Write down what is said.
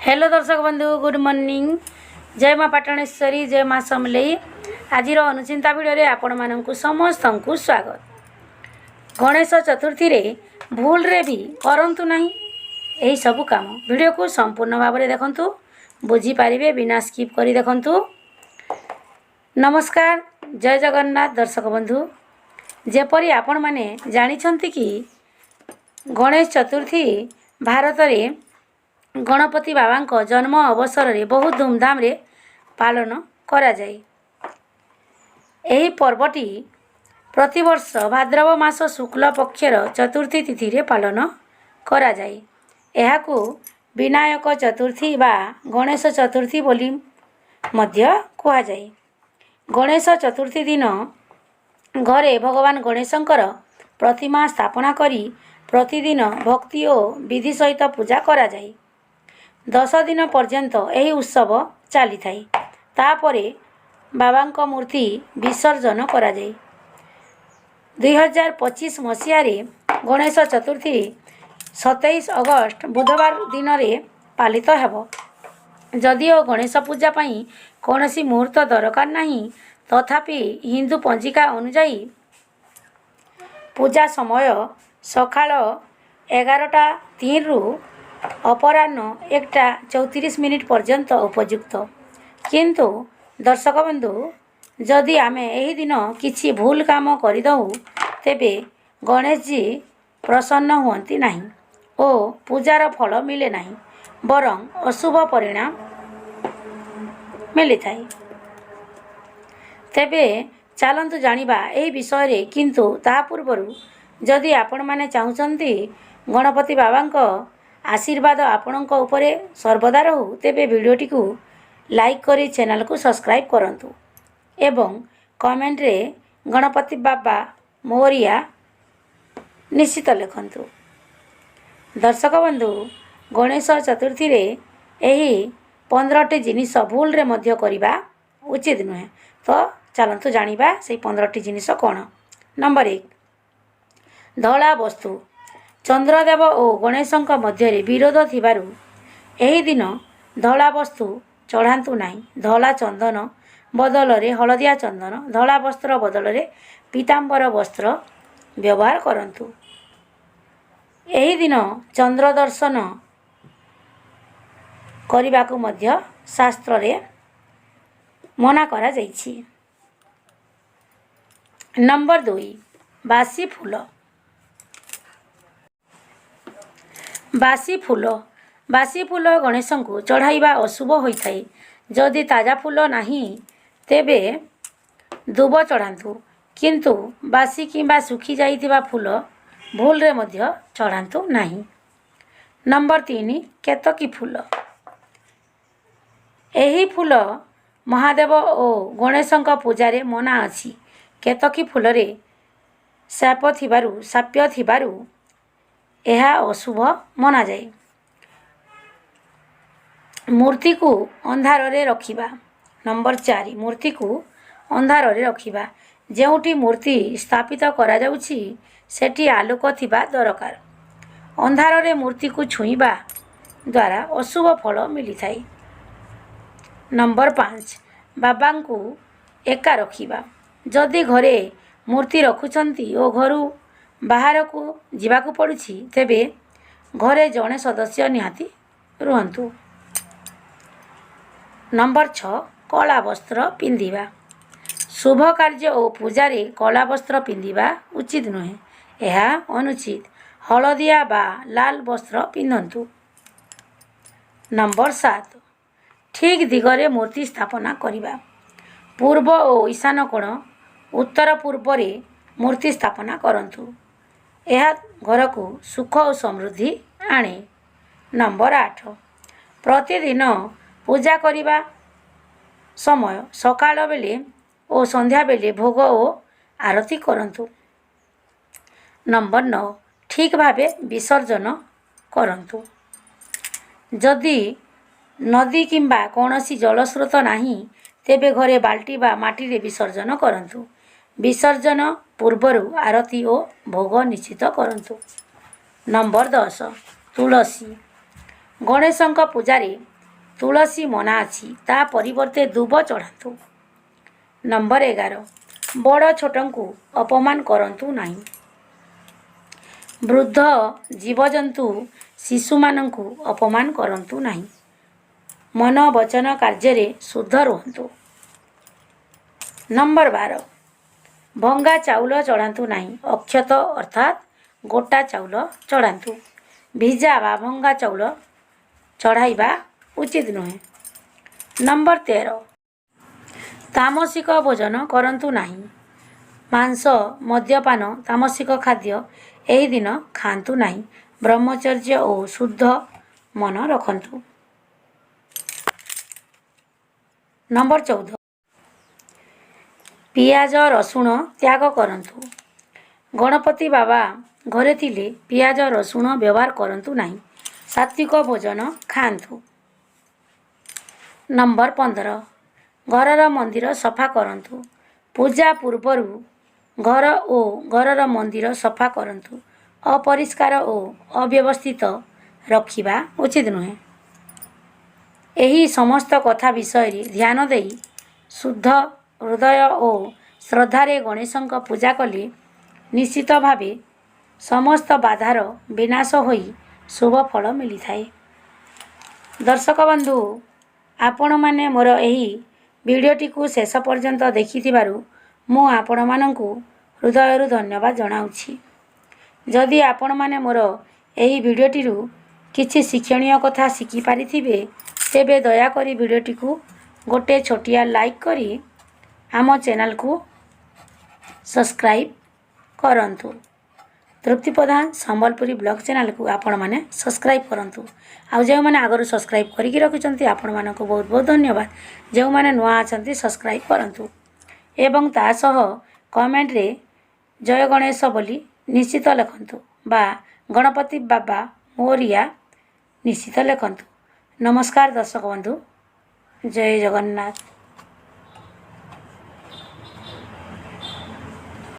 Hello ଦର୍ଶକ ବନ୍ଧୁ, good morning. ଜୟ ମା ପାଟଣେଶ୍ୱରୀ, ଜୟ ମା ସମଲେଇ। ଆଜିର ଅନୁଚିନ୍ତା ଭିଡ଼ିଓରେ ଆପଣମାନଙ୍କୁ ସମସ୍ତଙ୍କୁ ସ୍ୱାଗତ। ଗଣେଶ ଚତୁର୍ଥୀରେ ଭୁଲରେ ବି କରନ୍ତୁ ନାହିଁ ଏହି ସବୁ କାମ। ଭିଡ଼ିଓକୁ ସମ୍ପୂର୍ଣ୍ଣ ଭାବରେ ଦେଖନ୍ତୁ, ବୁଝିପାରିବେ। ବିନା ସ୍କିପ୍ କରି ଦେଖନ୍ତୁ। ନମସ୍କାର, ଜୟ ଜଗନ୍ନାଥ। ଦର୍ଶକ ବନ୍ଧୁ, ଯେପରି ଆପଣମାନେ ଜାଣିଛନ୍ତି କି ଗଣେଶ ଚତୁର୍ଥୀ ଭାରତରେ ଗଣପତି ବାବାଙ୍କ ଜନ୍ମ ଅବସରରେ ବହୁତ ଧୁମଧାମରେ ପାଳନ କରାଯାଏ। ଏହି ପର୍ବଟି ପ୍ରତିବର୍ଷ ଭାଦ୍ରବ ମାସ ଶୁକ୍ଳ ପକ୍ଷର ଚତୁର୍ଥୀ ତିଥିରେ ପାଳନ କରାଯାଏ। ଏହାକୁ ବିନାୟକ ଚତୁର୍ଥୀ ବା ଗଣେଶ ଚତୁର୍ଥୀ ବୋଲି ମଧ୍ୟ କୁହାଯାଏ। ଗଣେଶ ଚତୁର୍ଥୀ ଦିନ ଘରେ ଭଗବାନ ଗଣେଶଙ୍କର ପ୍ରତିମା ସ୍ଥାପନା କରି ପ୍ରତିଦିନ ଭକ୍ତି ଓ ବିଧି ସହିତ ପୂଜା କରାଯାଏ। 10 ଦିନ ପର୍ଯ୍ୟନ୍ତ ଏହି ଉତ୍ସବ ଚାଲିଥାଏ। ତାପରେ ବାବାଙ୍କ ମୂର୍ତ୍ତି ବିସର୍ଜନ କରାଯାଏ। 2025 ମସିହାରେ ଗଣେଶ ଚତୁର୍ଥୀ 27 ଅଗଷ୍ଟ ବୁଧବାର ଦିନରେ ପାଳିତ ହେବ। ଯଦିଓ ଗଣେଶ ପୂଜା ପାଇଁ କୌଣସି ମୁହୂର୍ତ୍ତ ଦରକାର ନାହିଁ, ତଥାପି ହିନ୍ଦୁ ପଞ୍ଜିକା ଅନୁଯାୟୀ ପୂଜା ସମୟ ସକାଳ 11ଟା 3ରୁ ଅପରାହ୍ନ 1ଟା 34 ମିନିଟ୍ ପର୍ଯ୍ୟନ୍ତ ଉପଯୁକ୍ତ। କିନ୍ତୁ ଦର୍ଶକ ବନ୍ଧୁ, ଯଦି ଆମେ ଏହି ଦିନ କିଛି ଭୁଲ କାମ କରିଦେଉ, ତେବେ ଗଣେଶଜୀ ପ୍ରସନ୍ନ ହୁଅନ୍ତି ନାହିଁ ଓ ପୂଜାର ଫଳ ମିଳେ ନାହିଁ, ବରଂ ଅଶୁଭ ପରିଣାମ ମିଳିଥାଏ। ତେବେ ଚାଲନ୍ତୁ ଜାଣିବା ଏହି ବିଷୟରେ। କିନ୍ତୁ ତାହା ପୂର୍ବରୁ ଯଦି ଆପଣମାନେ ଚାହୁଁଛନ୍ତି ଗଣପତି ବାବାଙ୍କ ଆଶୀର୍ବାଦ ଆପଣଙ୍କ ଉପରେ ସର୍ବଦା ରହୁ, ତେବେ ଭିଡ଼ିଓଟିକୁ ଲାଇକ୍ କରି ଚ୍ୟାନେଲକୁ ସବସ୍କ୍ରାଇବ୍ କରନ୍ତୁ ଏବଂ କମେଣ୍ଟରେ "ଗଣପତି ବାବା ମୋରିଆ" ନିଶ୍ଚିତ ଲେଖନ୍ତୁ। ଦର୍ଶକ ବନ୍ଧୁ, ଗଣେଶ ଚତୁର୍ଥୀରେ ଏହି 15ଟି ଜିନିଷ ଭୁଲରେ ମଧ୍ୟ କରିବା ଉଚିତ ନୁହେଁ। ତ ଚାଲନ୍ତୁ ଜାଣିବା ସେଇ 15ଟି ଜିନିଷ କ'ଣ। ନମ୍ବର 1, ଧଳା ବସ୍ତୁ। ଚନ୍ଦ୍ରଦେବ ଓ ଗଣେଶଙ୍କ ମଧ୍ୟରେ ବିରୋଧ ଥିବାରୁ ଏହି ଦିନ ଧଳା ବସ୍ତୁ ଚଢ଼ାନ୍ତୁ ନାହିଁ। ଧଳା ଚନ୍ଦନ ବଦଳରେ ହଳଦିଆ ଚନ୍ଦନ, ଧଳା ବସ୍ତ୍ର ବଦଳରେ ପୀତାମ୍ବର ବସ୍ତ୍ର ବ୍ୟବହାର କରନ୍ତୁ। ଏହି ଦିନ ଚନ୍ଦ୍ର ଦର୍ଶନ କରିବାକୁ ମଧ୍ୟ ଶାସ୍ତ୍ରରେ ମନା କରାଯାଇଛି। ନମ୍ବର 2, ବାସି ଫୁଲ। ବାସି ଫୁଲ। ବାସି ଫୁଲ ଗଣେଶଙ୍କୁ ଚଢ଼ାଇବା ଅଶୁଭ ହୋଇଥାଏ। ଯଦି ତାଜା ଫୁଲ ନାହିଁ, ତେବେ ଦୁବ ଚଢ଼ାନ୍ତୁ, କିନ୍ତୁ ବାସି କିମ୍ବା ଶୁଖି ଯାଇଥିବା ଫୁଲ ଭୁଲରେ ମଧ୍ୟ ଚଢ଼ାନ୍ତୁ ନାହିଁ। ନମ୍ବର 3, କେତକୀ ଫୁଲ। ଏହି ଫୁଲ ମହାଦେବ ଓ ଗଣେଶଙ୍କ ପୂଜାରେ ମନା ଅଛି। କେତକୀ ଫୁଲରେ ସାପ ଥିବାରୁ ଏହା ଅଶୁଭ ମନାଯାଏ। ମୂର୍ତ୍ତିକୁ ଅନ୍ଧାରରେ ରଖିବା। ନମ୍ବର 4, ମୂର୍ତ୍ତିକୁ ଅନ୍ଧାରରେ ରଖିବା। ଯେଉଁଠି ମୂର୍ତ୍ତି ସ୍ଥାପିତ କରାଯାଉଛି, ସେଠି ଆଲୋକ ଥିବା ଦରକାର। ଅନ୍ଧାରରେ ମୂର୍ତ୍ତିକୁ ଛୁଇଁବା ଦ୍ୱାରା ଅଶୁଭ ଫଳ ମିଳିଥାଏ। ନମ୍ବର 5, ବାବାଙ୍କୁ ଏକା ରଖିବା। ଯଦି ଘରେ ମୂର୍ତ୍ତି ରଖୁଛନ୍ତି ଓ ଘରୁ ବାହାରକୁ ଯିବାକୁ ପଡ଼ୁଛି, ତେବେ ଘରେ ଜଣେ ସଦସ୍ୟ ନିହାତି ରୁହନ୍ତୁ। ନମ୍ବର 6, କଳା ବସ୍ତ୍ର ପିନ୍ଧିବା। ଶୁଭ କାର୍ଯ୍ୟ ଓ ପୂଜାରେ କଳା ବସ୍ତ୍ର ପିନ୍ଧିବା ଉଚିତ ନୁହେଁ। ଏହା ଅନୁଚିତ। ହଳଦିଆ ବା ଲାଲ ବସ୍ତ୍ର ପିନ୍ଧନ୍ତୁ। ନମ୍ବର 7, ଠିକ୍ ଦିଗରେ ମୂର୍ତ୍ତି ସ୍ଥାପନା କରିବା। ପୂର୍ବ ଓ ଈଶାନ କୋଣ, ଉତ୍ତର ପୂର୍ବରେ ମୂର୍ତ୍ତି ସ୍ଥାପନା କରନ୍ତୁ। ଏହା ଘରକୁ ସୁଖ ଓ ସମୃଦ୍ଧି ଆଣେ। ନମ୍ବର 8, ପ୍ରତିଦିନ ପୂଜା କରିବା ସମୟ ସକାଳ ବେଳେ ଓ ସନ୍ଧ୍ୟା ବେଳେ ଭୋଗ ଓ ଆରତି କରନ୍ତୁ। ନମ୍ବର 9, ଠିକ୍ ଭାବେ ବିସର୍ଜନ କରନ୍ତୁ। ଯଦି ନଦୀ କିମ୍ବା କୌଣସି ଜଳସ୍ରୋତ ନାହିଁ, ତେବେ ଘରେ ବାଲ୍ଟି ବା ମାଟିରେ ବିସର୍ଜନ କରନ୍ତୁ। ବିସର୍ଜନ ପୂର୍ବରୁ ଆରତି ଓ ଭୋଗ ନିଶ୍ଚିତ କରନ୍ତୁ। ନମ୍ବର 10, ତୁଳସୀ। ଗଣେଶଙ୍କ ପୂଜାରେ ତୁଳସୀ ମନା ଅଛି, ତା ପରିବର୍ତ୍ତେ ଦୁବ ଚଢ଼ାନ୍ତୁ। ନମ୍ବର 11, ବଡ଼ ଛୋଟଙ୍କୁ ଅପମାନ କରନ୍ତୁ ନାହିଁ। ବୃଦ୍ଧ, ଜୀବଜନ୍ତୁ, ଶିଶୁମାନଙ୍କୁ ଅପମାନ କରନ୍ତୁ ନାହିଁ। ମନ, ବଚନ, କାର୍ଯ୍ୟରେ ଶୁଦ୍ଧ ରୁହନ୍ତୁ। ନମ୍ବର 12, ଭଙ୍ଗା ଚାଉଳ ଚଢ଼ାନ୍ତୁ ନାହିଁ। ଅକ୍ଷତ ଅର୍ଥାତ୍ ଗୋଟା ଚାଉଳ ଚଢ଼ାନ୍ତୁ। ଭିଜା ବା ଭଙ୍ଗା ଚାଉଳ ଚଢ଼ାଇବା ଉଚିତ ନୁହେଁ। ନମ୍ବର 13, ତାମସିକ ଭୋଜନ କରନ୍ତୁ ନାହିଁ। ମାଂସ, ମଦ୍ୟପାନ, ତାମସିକ ଖାଦ୍ୟ ଏହି ଦିନ ଖାଆନ୍ତୁ ନାହିଁ। ବ୍ରହ୍ମଚର୍ଯ୍ୟ ଓ ଶୁଦ୍ଧ ମନ ରଖନ୍ତୁ। ନମ୍ବର 14, ପିଆଜ ରସୁଣ ତ୍ୟାଗ କରନ୍ତୁ। ଗଣପତି ବାବା ଘରେ ଥିଲେ ପିଆଜ ରସୁଣ ବ୍ୟବହାର କରନ୍ତୁ ନାହିଁ। ସାତ୍ତ୍ୱିକ ଭୋଜନ ଖାଆନ୍ତୁ। ନମ୍ବର 15, ଘରର ମନ୍ଦିର ସଫା କରନ୍ତୁ। ପୂଜା ପୂର୍ବରୁ ଘର ଓ ଘରର ମନ୍ଦିର ସଫା କରନ୍ତୁ। ଅପରିଷ୍କାର ଓ ଅବ୍ୟବସ୍ଥିତ ରଖିବା ଉଚିତ ନୁହେଁ। ଏହି ସମସ୍ତ କଥା ବିଷୟରେ ଧ୍ୟାନ ଦେଇ ଶୁଦ୍ଧ ହୃଦୟ ଓ ଶ୍ରଦ୍ଧାରେ ଗଣେଶଙ୍କ ପୂଜା କଲେ ନିଶ୍ଚିତ ଭାବେ ସମସ୍ତ ବାଧାର ବିନାଶ ହୋଇ ଶୁଭ ଫଳ ମିଳିଥାଏ। ଦର୍ଶକ ବନ୍ଧୁ, ଆପଣମାନେ ମୋର ଏହି ଭିଡ଼ିଓଟିକୁ ଶେଷ ପର୍ଯ୍ୟନ୍ତ ଦେଖିଥିବାରୁ ମୁଁ ଆପଣମାନଙ୍କୁ ହୃଦୟରୁ ଧନ୍ୟବାଦ ଜଣାଉଛି। ଯଦି ଆପଣମାନେ ମୋର ଏହି ଭିଡ଼ିଓଟିରୁ କିଛି ଶିକ୍ଷଣୀୟ କଥା ଶିଖିପାରିଥିବେ, ତେବେ ଦୟାକରି ଭିଡ଼ିଓଟିକୁ ଗୋଟେ ଛୋଟିଆ ଲାଇକ୍ କରି ଆମ ଚ୍ୟାନେଲକୁ ସବସ୍କ୍ରାଇବ୍ କରନ୍ତୁ। ତୃପ୍ତି ପ୍ରଧାନ ସମ୍ବଲପୁରୀ ବ୍ଲଗ୍ ଚ୍ୟାନେଲକୁ ଆପଣମାନେ ସବସ୍କ୍ରାଇବ୍ କରନ୍ତୁ। ଆଉ ଯେଉଁମାନେ ଆଗରୁ ସବସ୍କ୍ରାଇବ୍ କରିକି ରଖିଛନ୍ତି, ଆପଣମାନଙ୍କୁ ବହୁତ ବହୁତ ଧନ୍ୟବାଦ। ଯେଉଁମାନେ ନୂଆ ଅଛନ୍ତି, ସବସ୍କ୍ରାଇବ୍ କରନ୍ତୁ ଏବଂ ତା ସହ କମେଣ୍ଟରେ ଜୟ ଗଣେଶ ବୋଲି ନିଶ୍ଚିତ ଲେଖନ୍ତୁ ବା ଗଣପତି ବାବା ମୋରିଆ ନିଶ୍ଚିତ ଲେଖନ୍ତୁ। ନମସ୍କାର ଦର୍ଶକ ବନ୍ଧୁ, ଜୟ ଜଗନ୍ନାଥ।